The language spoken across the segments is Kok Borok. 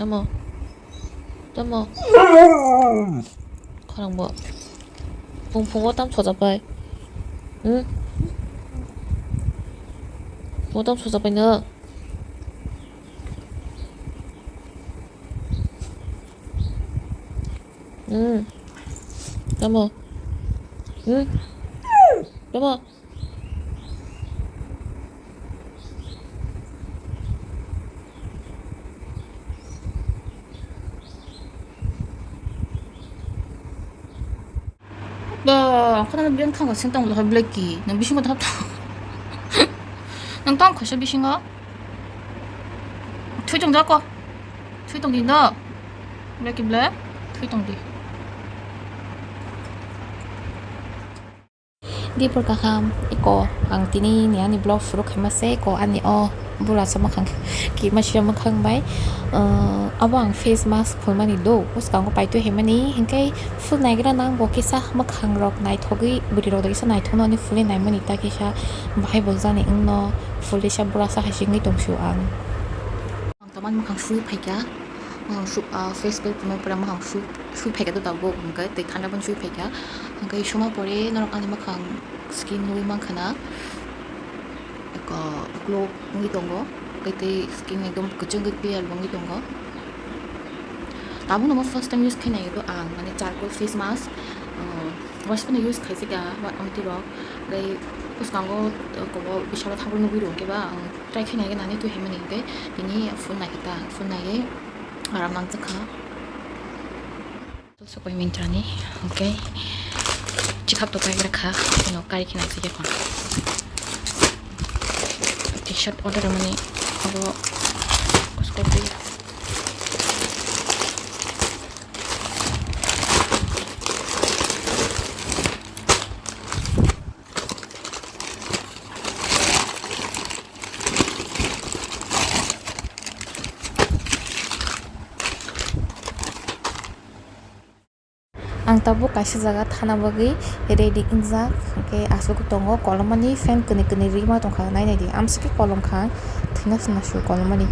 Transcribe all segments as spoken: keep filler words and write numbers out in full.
Tamo. Tamo. Khorang bo. Phung phungo tam soja pai. Hmm? Phungo tam soja pai no. Hmm. Tamo. Hmm. Tamo. Ba, ang khana biang thang sing tong lo black ki. Nang bisingo thap. Nang tong khasa bisingo. Thui tong jako. Thui tong di no. Black ki black. Thui tong di. Dipor kaham, iko ang tini ni ani vlog suru khaima se, iko ani o bura sa makhang ki ma sira makhang bai, eh, abo ang face mask phulmani do, bwskango paitwi haimani, hinkhe phul naigra nang bo kisa makhang rok naithogwi bwrwi rok da kisa naithokno ani phulwi naimani ta kisa bahai bo jani wngno phulwi sa bura sa hai se wngwi tongsu ang. Ang tamani makhang sui phaikha, makhang su-, ah, face pack phunukphra makhang su-, sui phaikha to tabuk, hwnkhe tei thanda phano sui phaikha. Hwnkhe suma pore norok ani makhang skin nugwi mankha na, eko glow wngwi tongo, hwnkhe tei skin ekdom kwchwngwi clear wngwi tongo. Tabukno mo first time use khainai bo ang, mane charcoal face mask, ah, waisa phano use khaijak ya, wa-, amtwi rok, tei bwskango, ah, kobo bisalo thabuk nugwi rw khe ba ang. Try khe nai nani twi haimani hwnkhe tini phul nai khe ta, phul nai khe aram nang jakha. Sopai Myntra ni, hwnkhe chikhap to kai rakha, no kai khe nai jakha. T-shirt order mani abo kosko twi. Ang tabuk kaisa jaga thana bagwi ready wngjak, hwnkhe aswk tongo kolomani fan kwnwi kwnwi rima tongkha, nainai di amswk khe kolom kha, thwina se nasu kolomani.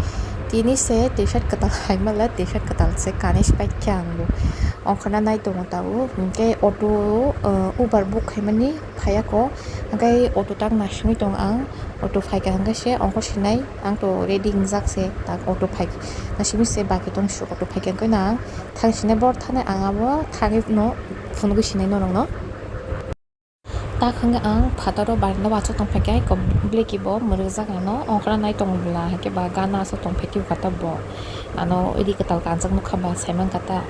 Tini se T-shirt kwtal hai mala, T-shirt kwtal se kanwi se paikha ang bo. Ongkhorna nai tongo tabuk, hwnkhe auto, uh, Uber book khaimani. Phaiya ko, hwnkhe auto tak naisingwi tongo ang, auto phaikha hwnkhe se ongkhor sinai, ang to ready wngjak se, tak auto phai naisingwi se bike tong su auto phaikha hwnkhe no ang thang sinai bor thanai ang abo thangwi no phunugwi sinai norokno. Tak hwnkhe ang phataro barenda o achuk tong phaikha, eko black bo mwrwkjak ano ongkhorna nai tongo bwla, hwnkhe ba gana aswk tong phaikhe bo kata bo ano idi kwtal kanjak nukha ba saiman kata.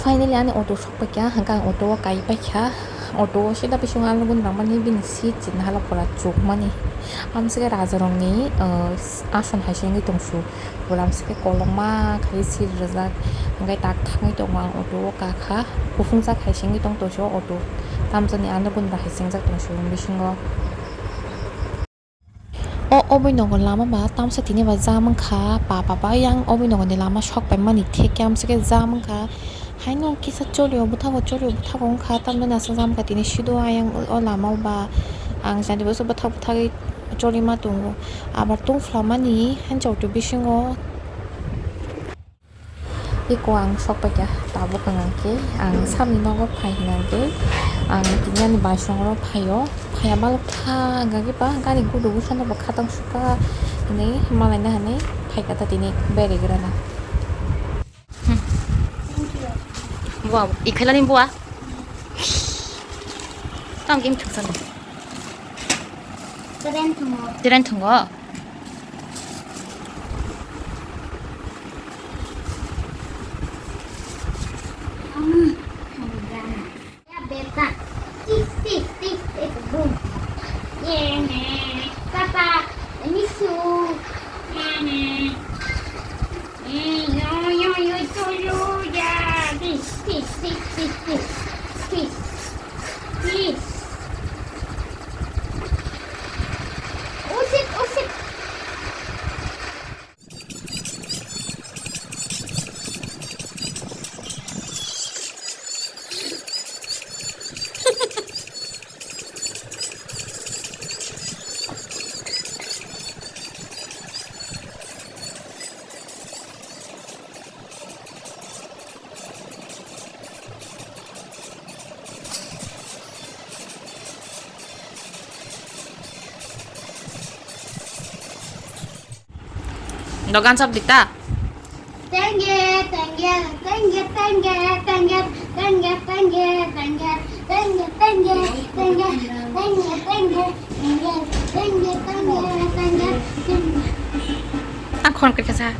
Finally, ani auto sok paikha, hwnkhe ang auto o kai paikha. Auto o sida bisingo ang logi rwmani bini seat chini hala pura chukmani. Amswkhe rajarokni, uh, ason hai se wngwi tongsu. Pura amswkhe kolokma khai seat rwjak. Hwnkhe tak thangwi tongo ang auto o kakha. Kuphungjak hai se wngwi tong tongsu auto. Tamjani ang logi rw hai se wngjak tongsu bisingo. O, oboni nogo lama ba tamsa tini ba jam wngkha, pa, pa, pa, yang oboni nogo ni lama sok paimani theke amswkhe jam wngkha. Haino kisa cholio bwthago, cholio bwthago wngkha, tamjani aswk jam wngkha tini sido ayang o lama o ba. Ang jani bo se bwthak bwthagwi cholima tongo. Abar tungphlamani hancha auto bisingo. Eko ang sok paikha tabuk hwnkhe ang samni nogo phai hwnkhe ang tini ani baisongro phaio, phaiya balok tha hwnkhe ba gari gudu bwsano bo khatang sukha hinwi malaina hinwi phaikha ta tini beregrana. Bua, ikhailani bua. Tang game thuksan. Tren thungo. Tren thungo. Ya, beta. Tis, tis, tis, tis, boom. Yeah, papa, I miss you. Yeah. Yeah, yo, yo, yo, to you, yeah. Tis, tis, tis, tis, tis. Tis. Tis. Usip, usip. Dogan sab dita. Tenge, tenge, tenge, tenge, tenge, tenge, tenge, tenge, tenge, tenge, tenge, tenge, tenge, tenge, tenge, tenge, tenge, tenge, tenge. Ang khon khe kasa.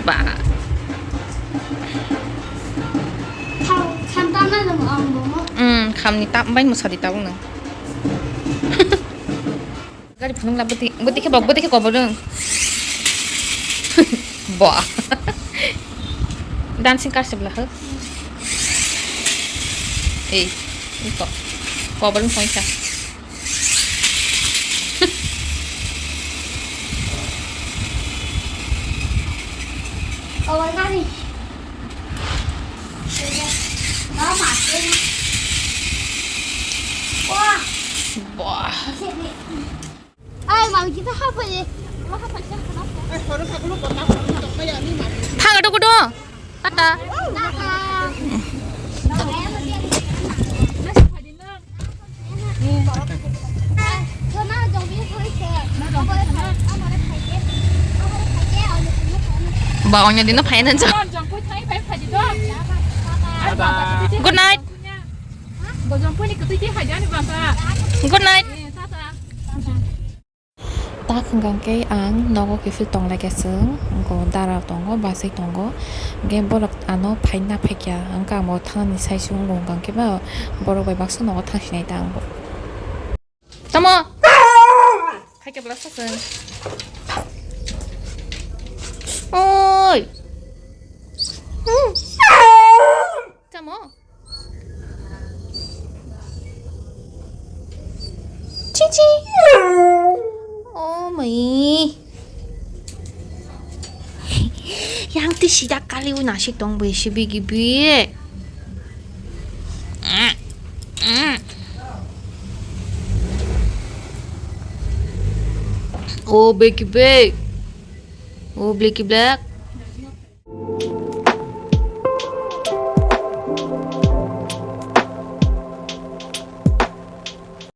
Ba. Kham, kham tama nang ang bo mo. Hmm, kham ni tam bai mo sadi tabung nang. Gari phunuk la bwtwi, bwtwi khe bok, bwtwi khe kobor rwng. Bo. Dancing kar se bwla hwk. Ei, iko. Kobor rwng thoi kha. Kobor gari. Wah. Wah. Ai, mami, kita haphaye. Thang ado kudo. Tata. Ba, onya dino phai nan cha. Good night. Good night. Tak hwnkha khe ang nogo kiphil tong lai khe chwng, wngkha dara tongo, bachai tongo, hwnkhe borok ano phaina phaikha, hwnkhe ang bo thangnani sai se wngo, hwnkha khe ba borok bai baksa nogo thang sinai ta ang bo. Tamo? Phaikha bwlasa chwng. Oi! Tamo? Chichi. Oh my. Yang ti sida kali u nasi tong bai si bigi bi. Oh, bigi bi. Oh, Blacky Black.